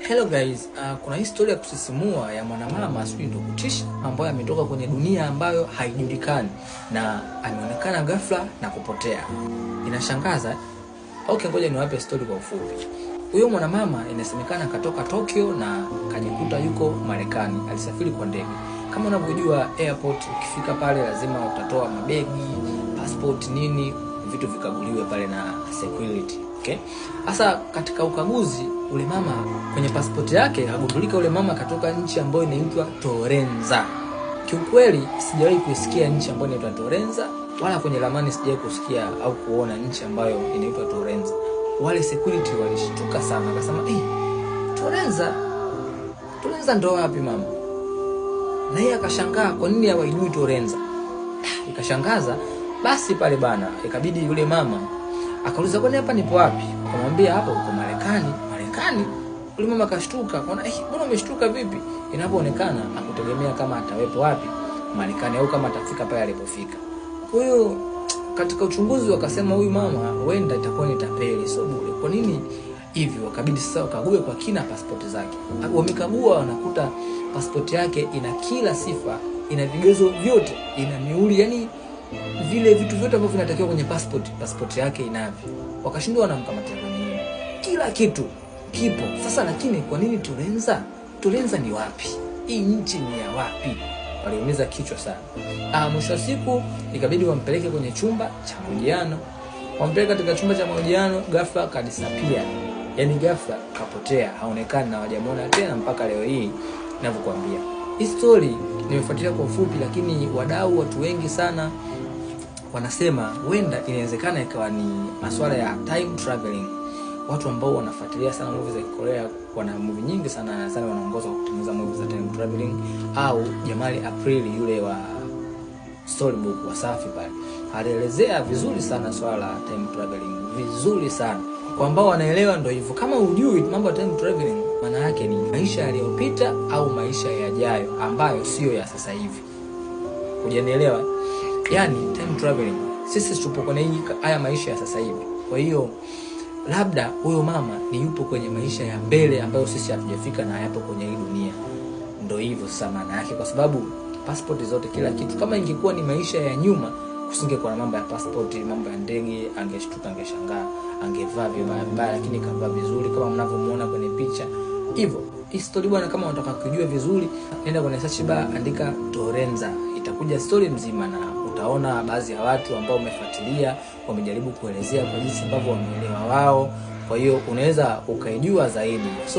Hello guys, kuna historia ya kusisimua ya mwanamama sijui ndio kutisha ambayo ametoka kwenye dunia ambayo haijulikani na ameonekana ghafla na kupotea. Inashangaza. Okay, ngoja niwape story kwa ufupi. Huyo mwanamama inasemekana katoka Tokyo na kajikuta yuko Marekani. Alisafiri kwa ndege. Kama unavyojua airport, ukifika pale lazima utatoa mabegi, passport, nini, vitu vikaguliwe pale na security. Okay? Sasa katika ukaguzi ule mama kwenye pasipoti yake akagundulika ule mama katoka nchi ambayo inaitwa Torenza. Kiukweli sijawahi kusikia nchi ambayo inaitwa Torenza, wala kwenye ramani sijawahi kusikia au kuona nchi ambayo inaitwa Torenza. Wale security walishtuka sana, akasema "Eh, Torenza? Torenza ndo wapi mama?" Na yeye akashangaa kwa nini hawaijui Torenza. Ikashangaza. Basi pale bana, ikabidi yule mama akauliza, kwani hapa nipo wapi? Akamwambia hapa uko Marekani. Marekani? Yule mama akashtuka, akaona eh, mbona umeshtuka vipi? Inapoonekana akutegemea kama atawepo wapi Marekani au kama atafika pale alipofika. Kwa hiyo katika uchunguzi wakasema huyu mama huenda itakuwa ni tapeli, sio bure. Kwa nini hivyo? Wakabidi sasa wakague kwa kina pasipoti zake. Wamekagua, wanakuta pasipoti yake ina kila sifa, ina vigezo vyote, ina mihuri, yani vile vitu vyote ambavyo vinatakiwa kwenye passport, passport yake inavyo. Wakashindwa, wanamkamatia kwenye nini? Kila kitu kipo. Sasa lakini kwa nini Torenza? Torenza ni wapi? Hii nchi ni ya wapi? Waliumiza kichwa sana. Mwisho wa siku ikabidi wampeleke kwenye chumba cha mahojiano. Wampeleke katika chumba cha mahojiano, ghafla kadisapia. Yaani ghafla kapotea, haonekani na hawajamuona tena mpaka leo hii ninavyokuambia. Hii story nimefuatilia kwa ufupi, lakini wadau, watu wengi sana wanasema huenda inawezekana ikawa ni masuala ya time traveling. Watu ambao wanafuatilia sana movie za Korea, wana movie nyingi sana sana wanaongozwa kutengeneza movie za time traveling, au Jamali Aprili yule wa Storybook Wasafi pale alielezea vizuri sana swala la time traveling, vizuri sana. Kwa ambao wanaelewa ndio hivyo. Kama hujui mambo ya time traveling, maana yake ni maisha yaliyopita au maisha yajayo ambayo sio ya sasa hivi. Hujanielewa? Yani time traveling, sisi tupo kwenye haya maisha ya sasa hivi. Kwa hiyo labda huyo mama ni yupo kwenye maisha ya mbele ambayo sisi hatujafika na hayapo kwenye hii dunia. Ndio hivyo sasa maana yake, kwa sababu passport zote kila kitu, kama ingekuwa ni maisha ya nyuma kusingekuwa na mambo ya passport, mambo ya ndege, angeshtuka, angeshangaa, angevaa vibaya vibaya, lakini kavaa vizuri kama mnavyomuona kwenye picha. Hivyo hii story bwana, kama unataka kujua vizuri, nenda kwenye search bar, andika Torenza, itakuja story mzima na utaona baadhi ya watu ambao wamefuatilia wamejaribu kuelezea kwa jinsi ambavyo wameelewa wao. Kwa hiyo unaweza ukaijua zaidi. So